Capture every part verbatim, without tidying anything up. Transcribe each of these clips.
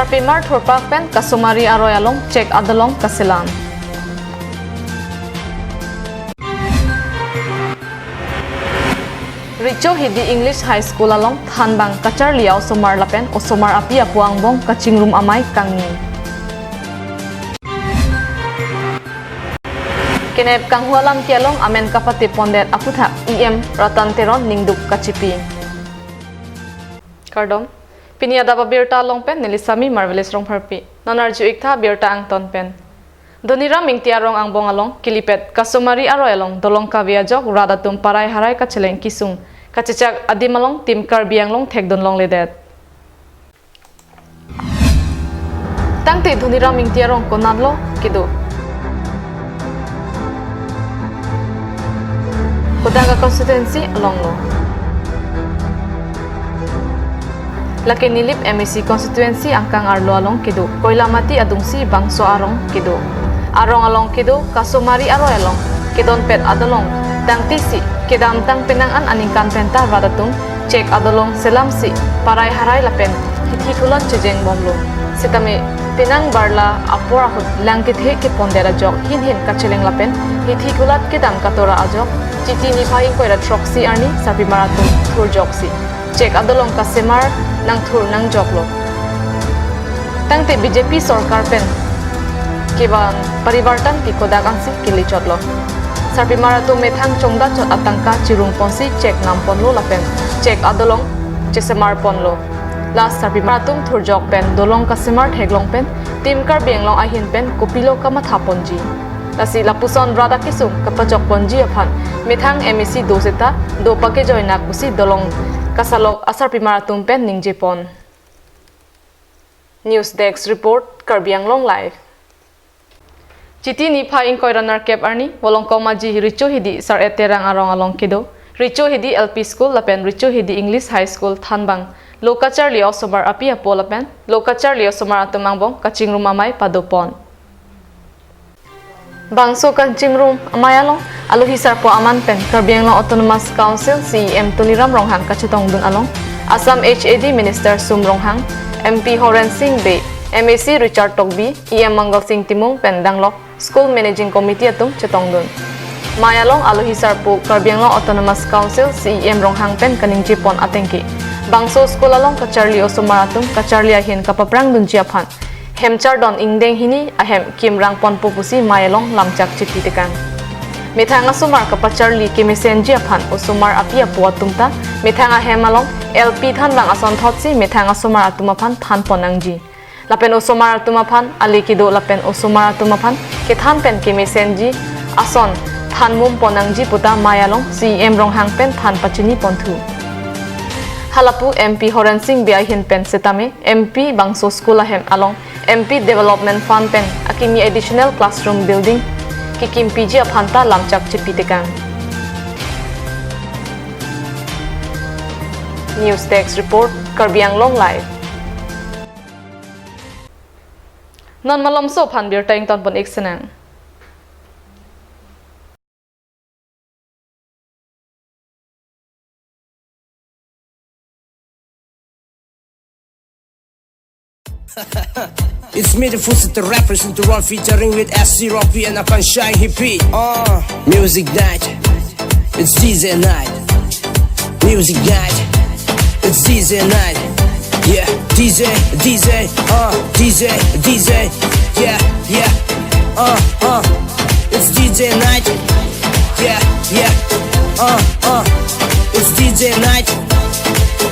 Sarpimar thurpak pen kasomari aroi along chek adolong kaselam. Richo Hidi English High School along thanbang kacharli a-osomar lapen osomar api apo angbong kachingrum amei kangni. Kenep kanghu alam kelong amen kapate pondet aphuthak E M Ratan Teron ningduk kachipi. Kardom. Pini adap abirta along pen neli Sami Marvelous Rongpharpi. Non arju iktha birta angton pen. Dhoniram Ingti arong angbong along kelipet kasomari aroi along dolong kave ajok rat atum parai harai kacheleng kesung kachechak adim along Team Karbi Anglong thekdun longledet. Tangte Dhoniram Ingti arong konatlo kedo? Kodak a-constituency alonglo? Lake Nilip M A C constituency angkang arlo along kedo Koilamati adungsi bangso arong kedo. Arong along kedo kasomari aroi along kedonpet adolong tangtesi kedamtang penang an aningkan penta rat atum chek adolong selamsi parai harai lapen hithi kulat chejeng bomlo. Sitame penang barla apor ahut lang kethe kepondet ajok hin hin kacheleng lapen hithi kulat kedam katora ajok Chiti niphai ingkoi ra throksi arni sarpimar atum thurjoksi chek adolong kasemar nangthur nangjoklo. Tangte B J P sorkar pen kevan parivartan ke kodak ansi kele chotlo. Sarpimar atum methang chongda chot atangka chirung ponsi chek nam ponlo lapen chek adolong chesemar ponlo. Lasi sarpimar atum thurjok pen dolong kasemar theklong pen Team Karbi Anglong ahin pen kopilo kamatha ponji. Lasi lapuson rat akesung kapachok ponji aphan methang M A C do seta do pakejoinak pusi dolong kasalok asarpimar atum pen ningje pon. News Desk Report, Karbi Anglong Live. Chiti niphai ingkoi ra nerkep arni Volongkom Aji Richo Hidi Sar-et Terang arong along kedo Richo Hidi L P School lapen Richo Hidi English High School thanbang lo kacharli osomar api apo lapen lo kacharli osomar atum angbong kachingrum amei pado pon. Bangso kachingrum amei along alohi sarpo aman pen Karbi Anglong Autonomous Council C E M Tuliram Ronghang kachetongdun along Assam H A D Minister Sum Ronghang, M P Horen Sing Bey, M A C Richard Tokbi, E M Mangal Sing Timung pen danglok School Managing Committee atum chetongdun. Mei along alohi sarpo Karbi Anglong Autonomous Council C E M Ronghang pen kaningje pon atengke bangso school along kacharli osomar atum kacharli ahin kapaprang dunji aphan hem chardon ingdeng hini ahem kimrang ponpo pusi mei along lamchak chipi tekang. Methang asomar kapacharli kemesenji aphan osomar api apo atum ta methang ahem along L P thanbang asonthotsi methang asomar atum aphan than pon nangji. Lapen osomar atum aphan ale kedo lapen osomar atum aphan kethan pen kemesenji ason than mum pon nangji puta mei along C E M Ronghang pen than pachini ponthu. Halapu M P Horen Sing Bey ahin pen setame M P bangso school ahem along M P Development Fund pen akimi additional classroom building kekimpiji aphan ta lamchak chipi tekang. News Desk Report, Karbi Anglong Live. Non malomso aphan birta ington pon ik sinang. It's me, the Full Set Rap, representing the Roll featuring with S C Rocky and Akan Shai Hippie. Uh, music night. It's D J night. Music night. It's D J night. Yeah, D J, D J, uh, D J, D J. Yeah, yeah. Uh, uh. It's D J night. Yeah, yeah. Uh, uh. It's D J night.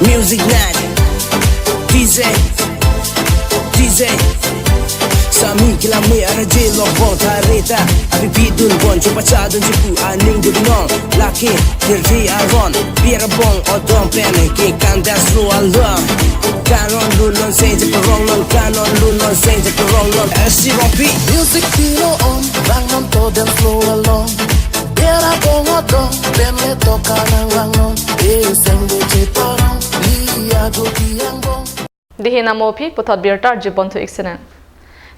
Music night. D J. D J. Sami kelame arje lok bong thareta. Abi pidun bon chupa chadun chipu aning dun nong. Lake hirthi aron. Pira bong odom pen ke kandas lo along. Kanon lunon se je perong non, kanon lunon se je perong non. S C Rocky. Music pino on, bang non to dance floor along. Pira bong odom pen le to kanang bang non. Eh, seng de che parong. Li ago piang bong. Dihin amo aphi puthot birta arju ponthu ik sinang.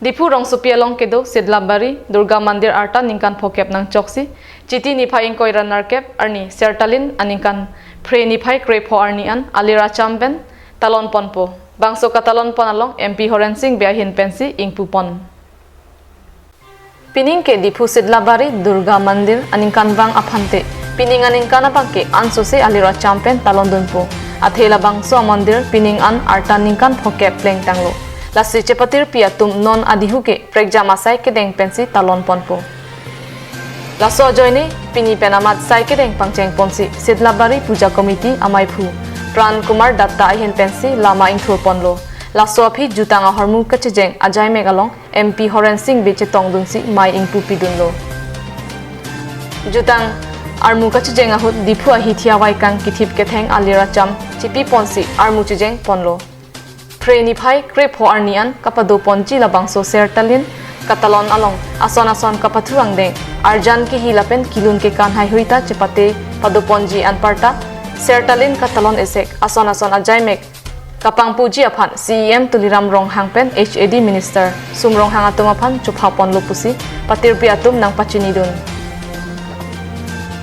Diphu rongsopi along kedo Sidlabari Durga Mandir arta ningkan phokep nangchoksi, Chiti niphai ingkoi ra nerkep arni Sertalin aningkan Phre niphai krepho arni an alir acham pen talon ponpo. Bangso katalon pon along M P Horen Sing Bey ahin pensi ingpu pon. Pining ke Diphu Sidlabari Durga Mandir aningkanvang aphante, pining aningkan abangke ansose aliracham pen talon dunpo. Athe labangso amandir pining an arta ningkan phokep plengtanglo. Lasi chepatirpi atum non adihu ke prekjam asai kedeng pensi talon ponpo. Laso ajoine pini pen amat sai kedeng pangcheng ponsi Sidlabari Puja Committee amaiphu Pran Kumar Datta ahin pensi lama ingthur ponlo. Laso aphi jutang ahormu kachejeng ajaimek along M P Horen Sing Bey chetongdunsi mei ingpu pidunlo. Jutang armu kachejeng ahut Diphu ahithi avaikang kithip ketheng aliracham chipi ponsi armu chejeng ponlo. Phre niphai krepho arni an kapado ponji labangso Sertalin katalon along ason ason kapathu angdeng, arjan kehi lapen kilun kekan haihui ta chepate pado ponji anparta Sertalin katalon esek ason ason ajaimek kapangpuji aphan C E M Tuliram Ronghang pen H A D Minister Sum Ronghang atum aphan chopha ponlo pusi patirpi atum nangpachinidun.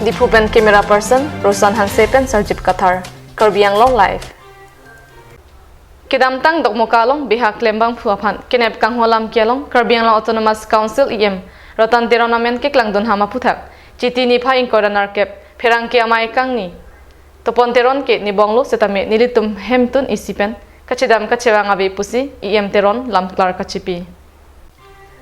Diphu pen camera person Roshan Hanse pen Sarjip Kathar, Karbi Anglong Live. Kedamtang Dokmoka along beha klembangphu aphan kenep kanghu alam ke along Karbi Anglong Autonomous Council E M Ratan Teron amen keklangdun ham aphuthak Chiti niphai ingkoi ra nerkep pherangke amei kangni Topon Teron ke nebonglo setame nelitum hemtun isi pen kachedam kachevang ave pusi E M Teron lamklar kachipi.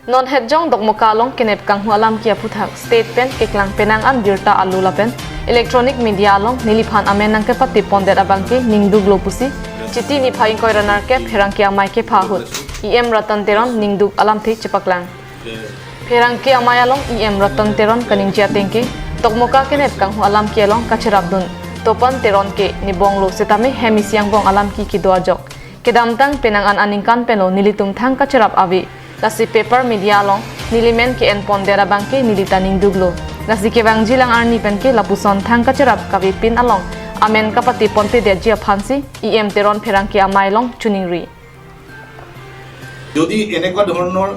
Non hetjong Dokmoka along kenep kanghu alam ke aphuthak state pen keklang penang an birta alu lapen electronic media along neliphan amen nangkepatip pondet abangke ningduklo pusi Chiti niphai ingkoi ra nerkep pherangke amei kepha ahut E M Ratan Teron ningduk alamthe chepaklang. Pherangke amei along E M Ratan Teron kaningje ateng ke Dokmoka kenep kanghu alam ke along kacherapdun Topon Teron ke nebonglo setame hem isi angbong alam ke kedo ajok. Kedamtang penang an aningkan penlo nelitum thang kacherap ave. Lasi paper media along nelimen ke-en pondet abangke nelita ningduklo. Lasi kevangjilang arni pen ke lapuson thang kacherap kavepin along amen kapatip ponpedetji aphansi E M Teron pherangke amei along choningri. যদি এনেকুৱা ধৰণৰ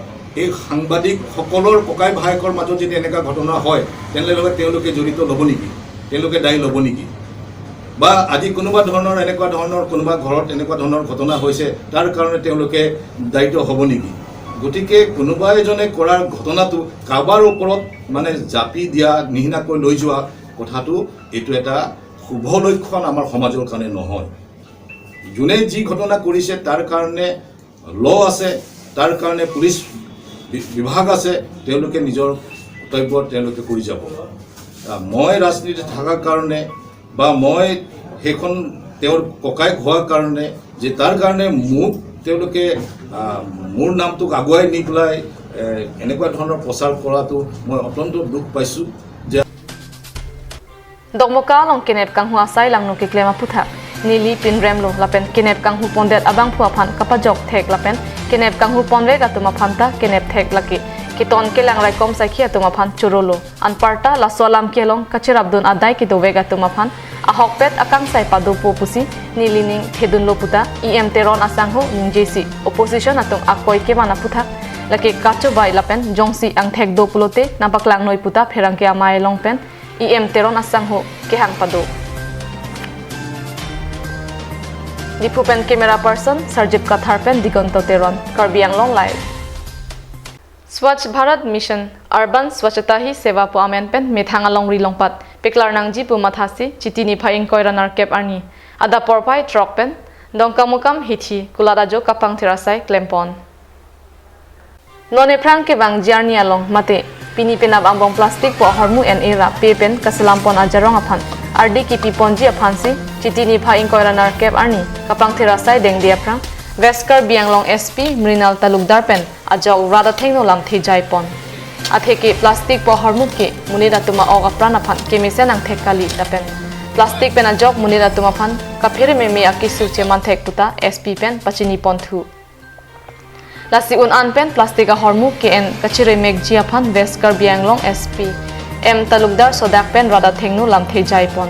এই সাংবাদিকসকলৰ ককাই ভায়েকৰ মাজত যদি এনেকুৱা ঘটনা হয়, তেনেহ'লে তেওঁলোকে জড়িত ল'ব নেকি? তেওঁলোকে দায়ী ল'ব নেকি? বা আজি কোনোবা ধৰণৰ এনেকুৱা ধৰণৰ কোনোবা ঘৰত এনেকুৱা ধৰণৰ ঘটনা হৈছে, তাৰ কাৰণে তেওঁলোকে দায়িত্ব হ'ব নেকি? গতিকে কোনোবা এজনে কৰাৰ ঘটনাটো কাৰোবাৰ ওপৰত মানে জাপি দিয়া নিচিনাকৈ লৈ যোৱা কথাটো এইটো এটা শুভ লক্ষণ আমাৰ সমাজৰ কাৰণে নহয়। যোনে যি ঘটনা কৰিছে তাৰ কাৰণে ল আছে, তাৰ কাৰণে পুলিচ বি-, বিভাগ আছে, তেওঁলোকে নিজৰ কৰ্তব্য তেওঁলোকে কৰি যাব। আহ, মই ৰাজনীতিত থকাৰ কাৰণে বা মই সেইখন তেওঁৰ ককায়েক হোৱাৰ কাৰণে যে তাৰ কাৰণে মোক তেওঁলোকে, আহ, মোৰ নামটোক আগুৱাই নি পেলাই, এ, এনেকুৱা ধৰণৰ প্ৰচাৰ কৰাটো মই অত্যন্ত দুখ পাইছোঁ যে Dokmoka along kenep kanghu asai langno keklem aphuthak neli pinremlo lapen kenep kanghu pondet abangphu aphan kapajok thek lapen kenep kanghu ponvek atum aphan ta kenep thek lake keton kelang raikom saikhi atum aphan chorolo. Anparta laso alam ke along kacherapdun adai kedovek atum aphan ahokpet akangsai padopo pusi nelining thedunlo puta E M Teron asangho ningjesi opposition atum akoi kevan aphuthak lake kachobei lapen jongsi angthek do pulote nangpaklangno puta pherangke amei along pen E M Teron asangho kehang pado. Diphu pen camera person Sarjip Kathar pen Digonto Teron, Karbi Anglong Live. Swachh Bharat Mission, Urban Swachhata Hi Seva pu amen pen methang alongri longpat peklar nangji pu mathasi Chiti niphai ingkoi ra nerkep arni adap porphai throk pen Dongkamukam hithi kulat ajo kapangthir asai klempon. Non ephrang kevangji arni along mate pini penap angbong plastic pu ahormu en-e ra pe pen kaselam pon ajarong aphan ardi kipi ponji aphansi Chiti niphai ingkoi ra nerkep arni kapangthir asai dengde aphrang West Karbi Anglong S P Mrinal Talukdar pen ajok rat athengno lamthe jai pon. Atheke plastic pu ahormu ke monit atum a-ok apran aphan kemesen angthek kali lapen plastic pen ajok monit atum aphan kaphere meme akesu cheman thek puta S P pen pachini ponthu. Lasi un an pen plastic ahormu ke-en kachiremekji aphan West Karbi Anglong S P M Talukdar sodak pen rat athengno lamthe jai pon.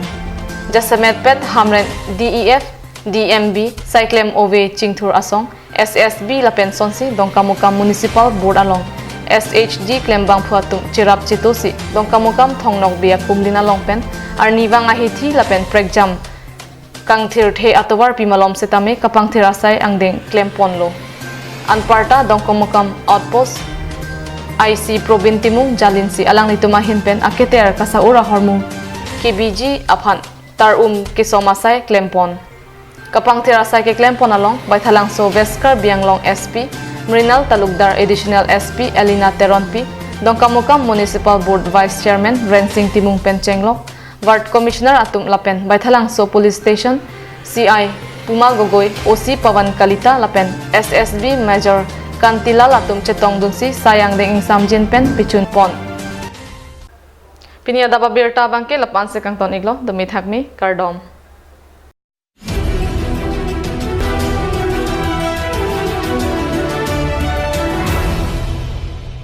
Jasemet pet Hamren D E F, D M B, Saiklem Ove Chingthur Asong, S S B lapen sonsi Dongkamukam Municipal Board along S H G klembangphu atum cherap chetosi Dongkamukam Thongnokbe akumlin along pen arnivang ahithi lapen prekjam Kangthirthe atovar pi malom setame kapangthir asai angdeng klem ponlo. Anparta Dongkamukam Outpost I C Probin Timung jalinsi alanglitum ahin pen aketer kasa-ur ahormu kebiji aphan tar-um kesom asai klem pon. Kapangthir asai keklem pon along Baithalangso West Karbi Anglong S P Mrinal Talukdar, Additional S P Elina Teronpi, Dongkamukam Municipal Board Vice Chairman Rensing Timung pen chenglok Ward Commissioner atum lapen Baithalangso Police Station C I Pumal Gogoi, O C Pawan Kalita lapen S S B Major Kantilal atum chetongdunsi sai angdeng ingsamjin pen pichun pon. Pini adap abirta abangke la-an si kangton-iklo, dumi thakmi, kardom.